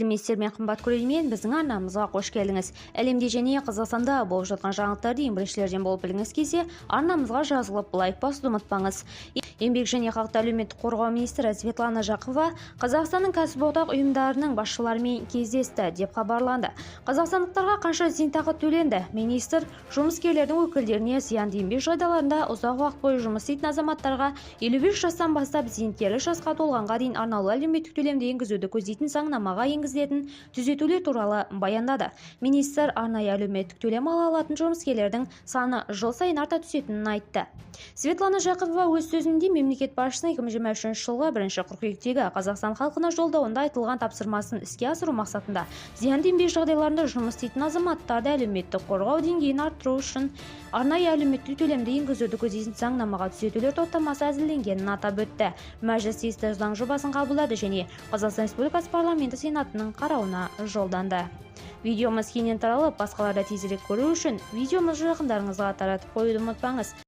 Сәлеметсіздер ме, қымбат көрермен! Біздің арнамызға қош келдіңіз! Әлемде және Қазақстанда болып жатқан жаңалықтарды ең біріншілерден болып білгіңіз келсе, арнамызға жазылып, лайк басуды ұмытпаңыз. Еңбек және халықты әлеуметтік қорғау министрі Светлана Жақыпова Қазақстанның кәсіподақ ұйымдарының басшыларымен кездесті, деп хабарланды. Қазақстандықтарға қанша зейнетақы төленді? Министр жұмыскерлердің өкілдеріне зиянды еңбек жағдайларында ұзақ уақыт бойы жұмыс істейтін азаматтарға 55 жастан бастап зейнеткерлік жасқа толғанға дейін арнаулы әлеуметтік төлемді енгізуді көздейтін заңнамаға енгізілетін түзетулер туралы баяндады. Министр арнайы әлеуметтік төлем ала алатын жұмыскерлердің саны жыл сайын арта түсетінін айтты. Светлана Жақыпова өз сөзінде мемлекет басшысының 2023 жылғы 1 қыркүйектегі Қазақстан халқына Жолдауында айтылған тапсырмасын іске асыру мақсатында зиянды еңбек жағдайларында жұмыс істейтін азаматтарды әлеуметтік қорғау деңгейін арттыру үшін арнайы әлеуметтік төлемді енгізуді көздейтін заңнамаға түзетулер топтамасы әзірленгенін атап өтті. Мәжіліс тиісті заң жобасын қабылдады және Қазақстан Республикасы Парламенті Сенатының қарауына жолданды. Видеомыз кеңінен таралып, басқалар да тезірек көру үшін видеомызды жақындарыңызға таратып қоюды ұмытпаңыз.